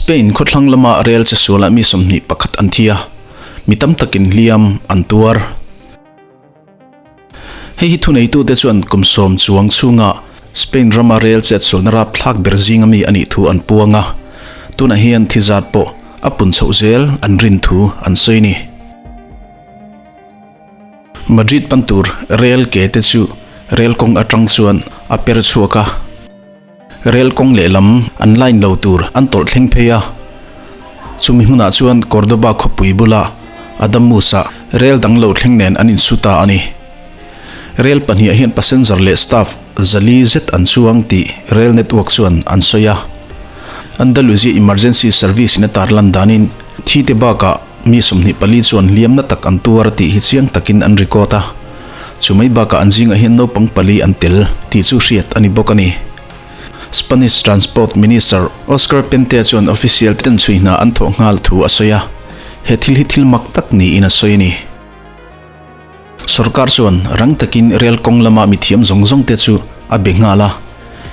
Spain khawthlang lama rel chesualah mi 21 an thi a, mi tam takin hliam an tuar. Hei hi thuneitute chuan kum sawm chuang chhunga Spain rama rel chetsualna rapthlak ber zinga mi a nih thu an puang a, tunah hian thi zat pawh a pun chhoh zel an rin thu an sawi a ni. Madrid pan tur rel ke te chu rel kawng atang chuan a per chhuak a, rel kawng lehlam an line lo tur an tawlh thleng phei a. Chumi hmunah chuan Cordoba khawpui bula Adamus-a rel dang lo thleng nen an insu ta a ni. Rel pahniha hian passenger leh staff zali zet an chuang tih rail network chuan an sawi a. Andalusia Emergency Service in a tarlan danin thi te bakah mi 24 chuan hliamna tak an tuar tih hi chiang takin an record a. Chumai bakah an zingah hian naupang pali an tel tih chu hriat a ni bawk a ni. Spanish Transport Minister Oscar Pente chuan official ten chhui hna an thawh nghal thu a sawi a, he thil hi thil mak tak niin a sawi a ni. Sorkar chuan rang takin rel kawng lama mithiam zawng zawng te chu a be nghal a.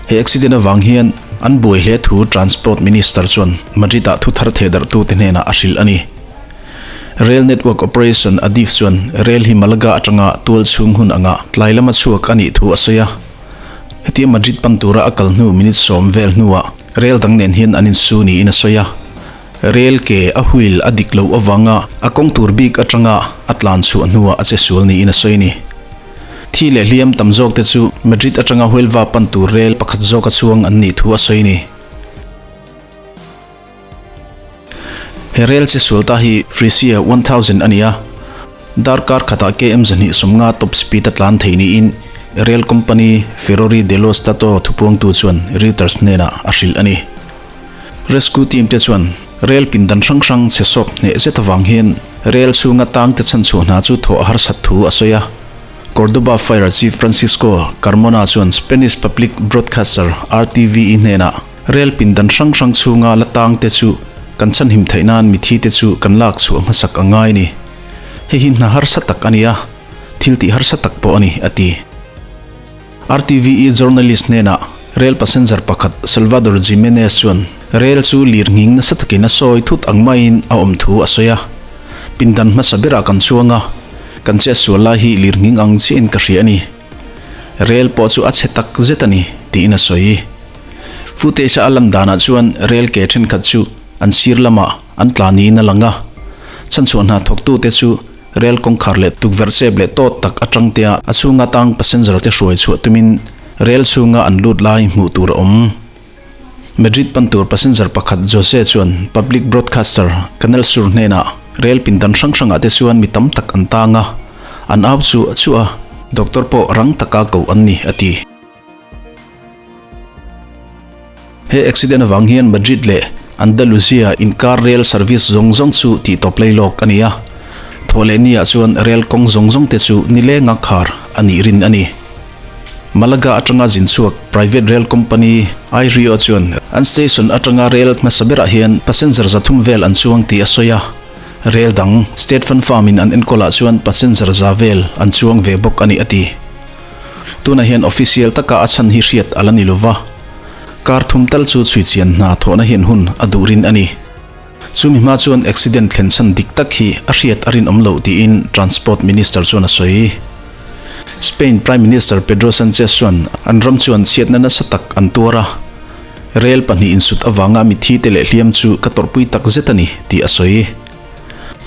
He accident avang hian an buai hle thu Transport Minister chuan Madrid-ah thu thar thehdarhtute hnenah a hrilh a ni. Rail Network Operation Adif chuan rel hi Malaga atanga tual chhung hun anga tlai lama chhuak a nih thu a sawi a. Hetia Madrid pan tura a kal hnu minute sawm vel hnuah rel dang nen hian an insu niin a sawi a. Rel ke a wheel a dik loh avanga a kawng tur bik atanga a tlan chhuah hnuah a che sual niin a sawi a ni. Thi leh hliam tam zawk te chu Madrid atanga Huelva pan tur rel pakhat zawka chuang an nih thu a sawi a ni. He rel che sual ta hi Frisia 1000 a ni a, darkar khatah KM 250 top speed a tlan thei niin rail company Ferrocarril dello Stato thupuangtu chuan Reuters hnenah a hrilh a ni. Rescue team te chuan rel pindan hrang hrang chhe sawp hneh zet avang hian rel chhunga tang te chhanchhuah hna chu thawh a harsat thu a sawi a. Cordoba Fire Chief Francisco Carmona chuan Spanish public broadcaster RTVE hnenah rel pindan hrang hrang chhunga la tang te chu kan chhanhim theih nan mithi te chu kan lak chhuah hmasak a ngai ni. Hei hi hna harsa tak a ni a, thil tih harsa tak pawh a ni, a ti. RTVE journalist hnenah rail passenger pakhat Salvador Jimenez chuan rail chu lir nghing nasa takin a sawi thut ang maiin a awm thu a sawi a. Pindan hmasa berah kan chuang a, kan chetsual lai hi lir nghing ang chiahin ka hria a ni. Rail pawh chu a chhe tak zet a ni, tiin a sawi. Footage a lan danah chuan rail ke thenkhat chu an sir lamah an tla niin a lang a, chhanchhuah hna thawktute chu Rel kawngkhar leh tukverh chep leh tawt tak atang tea a chhunga tang passenger te hruai chhuah tumin rel chhunga an lut lai hmuh tur a awm. Madrid pan tur passenger pakhat Jose chuan public broadcaster Canal Sur hnenah rel pindan hrang hrangah te chuan mi tam tak an tang a, an au chu a chuah a, doctor pawh rang taka koh an ni a ti. He accident avang hian Madrid leh Andalusia inkar rail service zawng zawng chu tihtawp lei lawk a ni a, thawhlehniah chuan rail kawng zawng zawng te chu nilenga khar a nih rin a ni. Malaga atanga zin chhuak private rail company Iryo chuan an station atanga rail hmasa berah hian passenger 300 vel an chuang tih a sawi a, rail dang State Fund Farm in an enkawlah chuan passenger 100 vel an chuang ve bawk a ni a ti. Tunah hian official taka a chhan hi hriat a la ni lova, kar thum tal chu chhuichian hna thawhna hian hun a duh rin a ni. Chumi hma chuan accident thlen chhan dik tak hi a hriat a rinawm loh tiin Transport Minister chuan a sawi. Spain Prime Minister Pedro Sanchez chuan an ram chuan chhiatna nasa tak an tuar a, rel pahnih insut avanga mitthi te leh hliam chu ka tawrhpui tak zet a ni tih a sawi.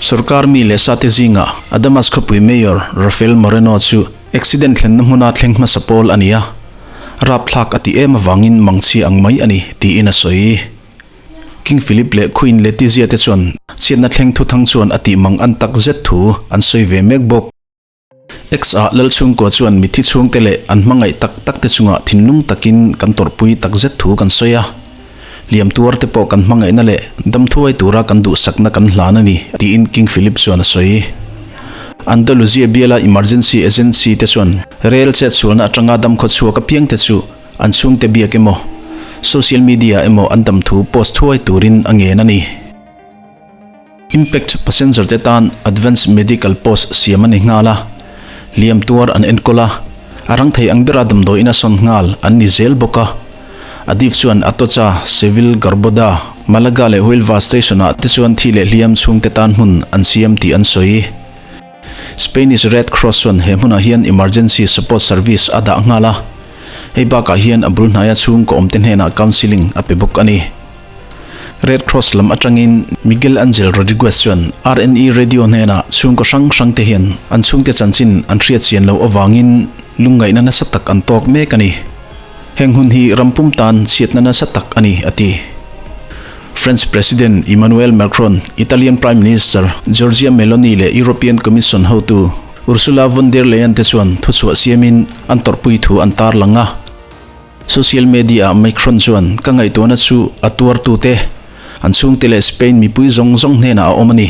Sorkar mi leh sate zingah Adamas khawpui Mayor Rafael Moreno chu Accident thlenna hmuna thleng hmasa pawl a ni a, rapthlak a ti em avangin mangchhia ang mai a ni, tiin a sawi. King Philip leh Queen Letizia te chuan chhiatna thleng thuthang chuan a tih mang an tak zet thu an sawi ve mek bawk. X-ah Lalchhungkua chuan mithi chhungte leh an hmangaih tak tak te chungah thinlung takin kan tawrhpui tak zet thu kan sawi a. Liam tuar te pawh kan hmangaihna leh damthuai tura kan duhsakna kan hlan a ni, tiin King Philip chuan a sawi. Andalusia biala emergency agency te chuan rel chetsualna atanga damkhaw chhuak apiang te chu an chhungte biak emaw, social media emaw an damthu post thuai turin a ngen a ni. Impact passenger te tan advance medical post siam a ni nghal a, hliam tuar an enkawl a, a rang thei ang bera damdawiin a sawn nghal an ni zel bawk a. Adif chuan Atocha, Seville, Garboda, Malaga leh Huelva station-ah te chuan thi leh hliam chhungte tan hmun an siam tih an sawi. Spanish Red Cross chuan he hmunah hian emergency support service a dah nghal a, hei bakah hian a bul hnaia chhungkaw awmte hnenah counselling a pe bawk a ni. Red Cross lam atangin Miguel Angel Rodriguez chuan RNE Radio hnenah chhungkaw hrang hrangte hian an chhungte chanchin an hriat chian loh avangin lungngaihna nasa tak an tawk mek a ni. Heng hun hi ram pum tan chhiatna nasa tak a ni, a ti. French President Emmanuel Macron, Italian Prime Minister Giorgia Meloni leh European Commission hotu Ursula von der Leyen te chuan thuchhuah siamin an tawrhpui thu an tarlang a. Social media-ah Macron chuan ka ngaihtuahna chu a tuartute, an chhungte leh Spain mipui zawng zawng hnenah a awm a ni.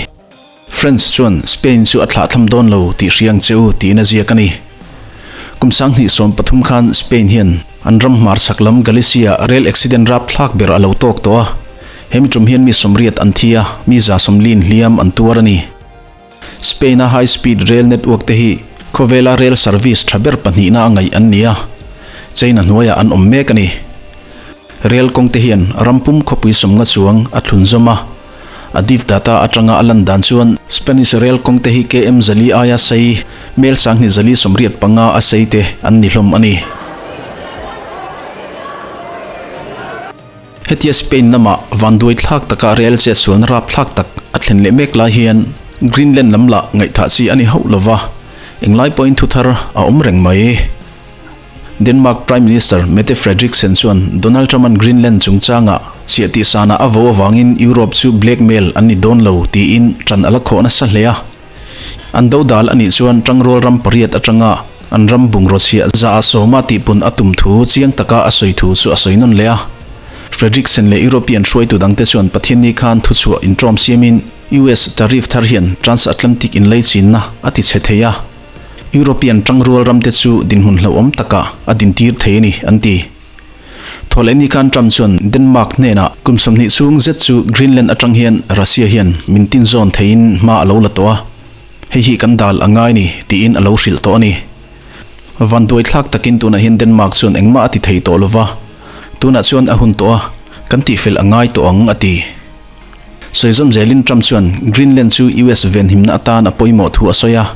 French chuan Spain chu a thlahthlam dawn lo tih hriang che u tiin a ziak a ni. Kum 2013 khan Spain hian an ram hmarchhak lam Galicia rail accident rapthlak ber a lo tawk tawh a, hemi tum hian mi 80 an thi a, mi 140 hliam an tuar a ni. Spain-a high speed rail network te hi khawvela rail service tha ber pahnihna a ngaih an ni a, China hnuaiah an awm mek a ni. Rail kawng te hian ram pum khawpui 50 chuang a thlunzawm a. A div data atanga a lan dan chuan Spanish rail kawng te hi KM 400 aia sei, mel 2485 a sei te an ni hlawm a ni. Hetia Spain lama vanduai thlak taka rail chetsualna rapthlak tak a thlen leh mek lai hian Greenland lam lah ngaihthah chi a ni hauh lova, englai pawhin thuthar a awm reng mai. Denmark Prime Minister Mette Frederiksen chuan Donald Trump-a'n Greenland chungchanga chhiah tihsanah a vo avangin Europe chu blackmail an ni dawn lo tiin ṭan a la khawh nasa hle a. An dodal a nih chuan ṭangrual ram pariat aṭanga an ram bungraw chhiah 100% tihpun a tum thu chiang taka a sawi thu chu a sawi nawn leh a. Frederiksen leh European hruaitu dangte chuan Pathianni khan thuchhuah inṭawm siamin US tariff thar hian transatlantic inleichinna a tichhe thei a. European tangrual ramte chu dinhmun hlauhawm takah a dintir thei a ni, an ti. Thawhlehni khan Trump chuan Denmark hnenah kum 20 chhung zet chu Greenland atang hian Russia hian min tinzawn theiin hma a lo la tawh a, hei hi kan dal a ngai ni, tiin a lo hrilh tawh a ni. Vanduai thlak takin tunah hian Denmark chuan engmah a ti thei tawh lova, tunah chuan a hun tawh a, kan tihfel a ngai tawh ang, a ti. Sawizawm zelin Trump chuan Greenland chu US venhimna atan a pawimawh thu a sawi a.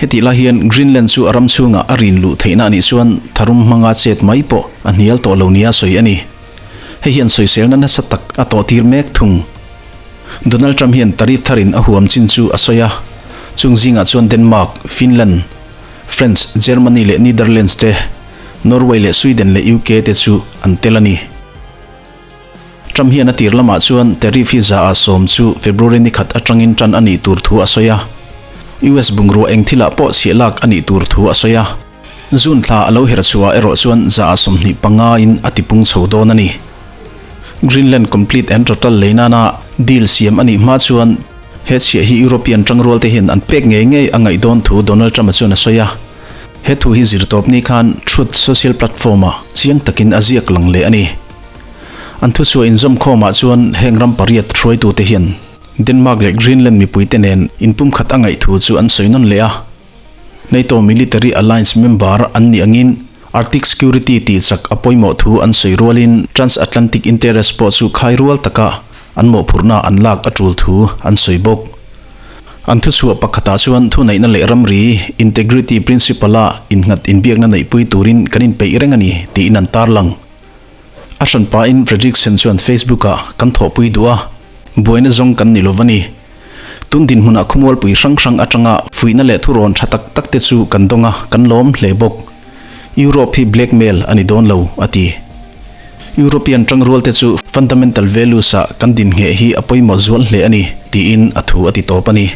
Hetih lai hian Greenland chu a ram chhungah a rin luh theihna a nih chuan tharum hmanga chet mai pawh a hnial tawh lo nia sawi a ni. Hei hian sawiselna nasa tak a tawhtir mek thung. Donald Trump hian tariff tharin a huam chin chu a sawi a, chung zingah chuan Denmark, Finland, France, Germany leh Netherlands te, Norway leh Sweden leh UK te chu an tel a ni. Trump hian a tir lamah chuan tariff hi 100% chu February ni khat atangin tan a nih tur thu a sawi a. US bungrua eng thilah pawh chhiah lak a nih tur thu a sawi a. June thla a lo her chhuah erawh chuan 25% in a tipung chho dawn a ni. Greenland complete and total lei nana deal siam a nih hma chuan he chhiah hi European tangrual te hian an pek ngei ngei a ngaih dawn thu Donald Trump-a chuan a sawi a. He thu hi zirtawpni khan Truth Social platform-ah chiang takin a ziak lang leh a ni. An thuchhuah inzawmkhawmah chuan heng ram pariat hruaitute hian Denmark leh Greenland mipuite nen inpumkhat a ngaih thu chu an sawi nawn leh a. NATO Military Alliance member an nih angin Arctic security tih chak a pawimawh thu an sawi rualin transatlantic interest pawh chu khai rual taka an mawhphurhna an lak a tul thu an sawi bawk. An thuchhuah pakhatah chuan thuneihna leh ramri integrity principle-a innghat inbiakna neihpui turin kan inpeih reng a ni tiin an tarlang. A hranpain Fredriksen chuan Facebook-ah kan thawhpui duh a, buaina zawng kan ni lo va ni. Tun dinhmunah khawmualpui hrang hrang atanga fuihna leh thurawn tha tak tak te chu kan dawng a, kan lawm hle bawk. Europe hi blackmail a ni dawn lo, a ti. European tangrual te chu fundamental values-ah kan dinhngheh hi a pawimawh zual hle a ni, tiin a thu a ti tawp a ni.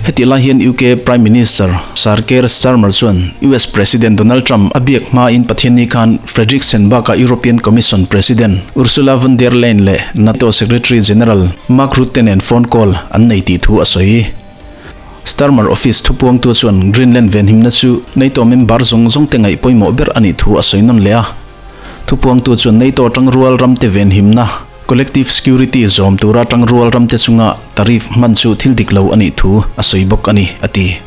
Hetih lai hian UK Prime Minister Sir Keir Starmer chuan US President Donald Trump a biak hmain Pathianni khan Frederiksen bakah European Commission President Ursula von der Leyen leh NATO Secretary General Mark Rutte nen phone call an nei tih thu a sawi. Starmer office thupuangtu chuan Greenland venhimna chu NATO member zawng zawng te ngaih pawimawh ber a nih thu a sawi nawn leh a. Thupuangtu chuan NATO tangrual ramte venhimna, Collective security zawm tura tangrual ramte chunga tariff hman chu thil dik lo a nih thu a sawi bawk a ni, a ti.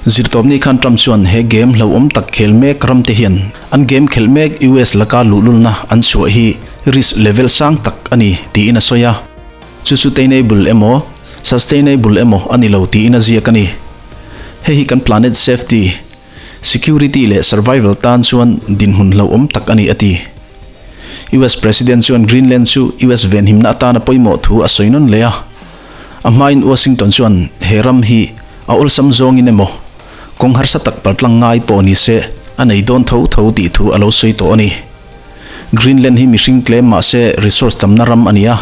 Zirtawpni khan Trump chuan he game hlauhawm tak khel mek ramte hian an game khelh mek US laka luhlulna an chhuah hi risk level sang tak a ni tiin a sawi a. Chu chu tainable emaw, sustainable emaw a ni lo tiin a ziak a ni. Hei hi kan planet safety, security leh survival tan chuan dinhmun hlauhawm tak a ni a ti. US President chuan Greenland chu US venhimna atana pawimawh thu a sawi nawn leh a. A hmain Washington chuan he ram hi a awlsam zawngin emaw, kawng harsa tak paltlang ngai pawh ni se a nei dawn tho tho tih thu a lo sawi tawh a ni. Greenland hi mihring tlem mahse resource tamna ram a ni a.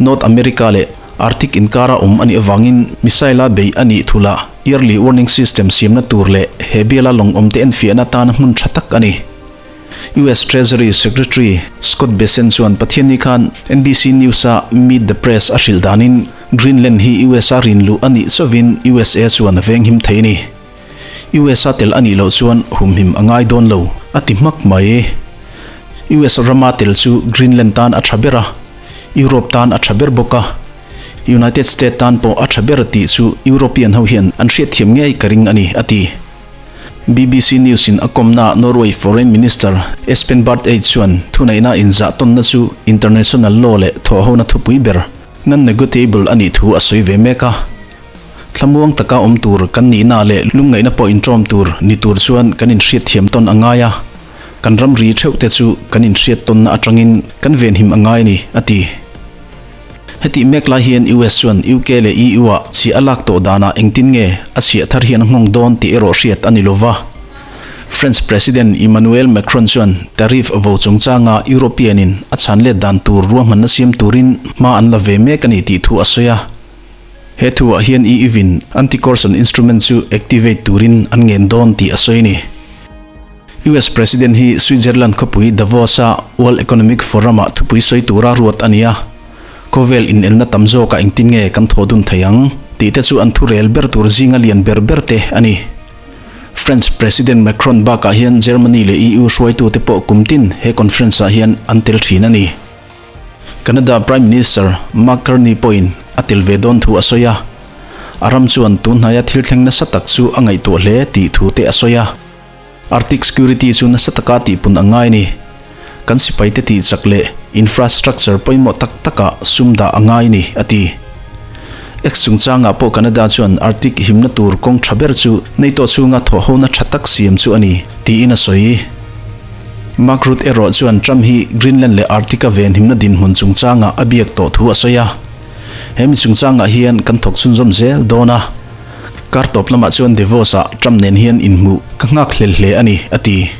North America leh Arctic inkara awm a nih avangin missile-a beih a nih thulh a early warning system siamna tur leh he biala lawng awmte enfiahna atana hmun tha tak a ni. US Treasury Secretary Scott Bessent chuan Pathianni khan NBC News-a Meet the Press a hrilh danin Greenland hi US-a rin luh a nih chauhin USA chuan a venghim thei a ni. US-a tel a nih loh chuan humhim a ngai dawn lo, a ti hmak mai. US rama tel chu Greenland tan a tha ber a, Europe tan a tha ber bawk a, United States tan pawh a tha ber tih chu European ho hian an hriatthiam ngei ka ring a ni, a ti. BBC News in a kawmna Norway Foreign Minister Espen Barth Eide chuan thuneihna inzah tawnna chu international law leh thawhhona thupui ber non-negotiable a nih thu a sawi ve mek a. Thlamuang taka awm tur kan nihna leh lungngaihna pawh inṭawm tur ni tur chuan kan inhriatthiam tawn a ngai a, kan ramri theuh te chu kan inhriat tawnna atangin kan venhim a ngai a ni, a ti. Hetih mek lai hian US chuan UK leh EU-ah chhiah a lak tawh danah engtin nge a chhiah thar hian a nghawng dawn tih erawh hriat a ni lo va. French President Emmanuel Macron chuan tariff vo chungchanga European-in a chhan let dan tur ruahmanna siam turin hma an la ve mek a ni tih thu a sawi a. He thuah hian EU-in anti-coercion instrument chu activate turin an ngen dawn tih a sawi a ni. US President hi Switzerland khawpui Davos-a World Economic Forum-ah thupui sawi tura ruat a ni a, khawvel inelna tam zawkah engtin nge kan thaw dun thei ang tih te chu an thurel ber tur zinga lian ber ber te a ni. French President Macron bakah hian Germany leh EU hruaitute pawh kum tin he conference-ah hian an tel thin a ni. Canada Prime Minister Mark Carney pawhin a tel ve dawn thu a sawi a, a ram chuan tunhnaia thil thleng nasa tak chu a ngaihtuah hle tih thu te a sawi a. Arctic security chu nasa taka tihpun a ngai a ni. Kan sipaite tihchak leh infrastructure pawimawh tak takah sum dah a ngai a ni, a ti. X chungchangah pawh Canada chuan Arctic himna tur kawng tha ber chu NATO chhunga thawhhona tha tak siam chu a ni, tiin a sawi. Mark Rutte erawh chuan Trump hi Greenland leh Arctic-a venhimna dinhmun chungchangah a biak tawh thu a sawi a. He mi chungchangah hian kan thawk chhunzawm zel dawn a. Kar tawp lamah chuan Davos-ah Trump nen hian inhmuh ka nghak hlel hle a ni, a ti.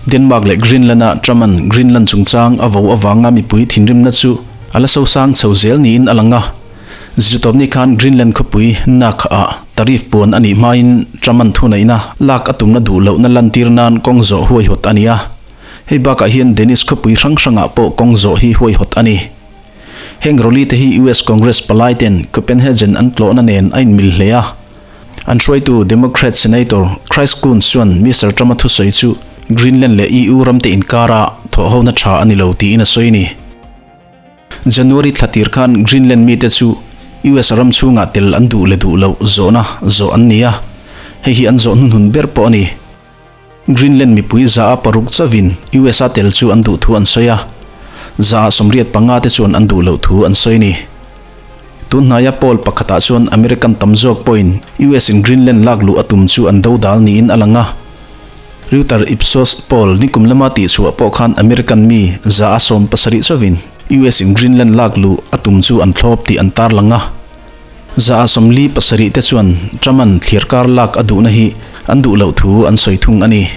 Denmark leh Greenland-a Trump-a'n Greenland chungchang a vo avanga mipui thinrimna chu a la sosang chho zel niin a lang a. Zirtawpni khan Greenland khawpui Nuuk-ah tariff puan a nih hmain Trump-a'n thuneihna lak a tumna duh lohna lantir nan kawng zawh huaihawt a ni a. Hei bakah hian Danish khawpui hrang hrangah pawh kawng zawh hi huaihawt a ni. Heng rally te hi US Congress palai ten Copenhagen an tlawhna nen a inmil hle a. An hruaitu Democrat Senator Chris Coons chuan Mister Trump-a thusawi chu Greenland leh EU ramte inkara thawhhona tha a ni lo tiin a sawi a ni. January thla tir khan Greenland mite chu US ram chhungah tel an duh leh duh loh zawhna zawh an ni a, hei hi an zawh hnuhnun ber pawh a ni. Greenland mipui 6% chauhin US-a tel chu an duh thu an sawi a, 85% te chuan an duh loh thu an sawi a ni. Tun hnaia poll pakhatah chuan American tam zawk pawhin US-in Greenland lak luh a tum chu an dodal niin a lang a. Reuter Ipsos poll nikum lama tihchhuah pawh khan American mi 70% chauhin US-in Greenland lak luh a tum chu an thlawp tih an tarlang a. 47% te chuan Trump-a'n thliarkar lak a duhna hi an duh loh thu an sawi thung a ni.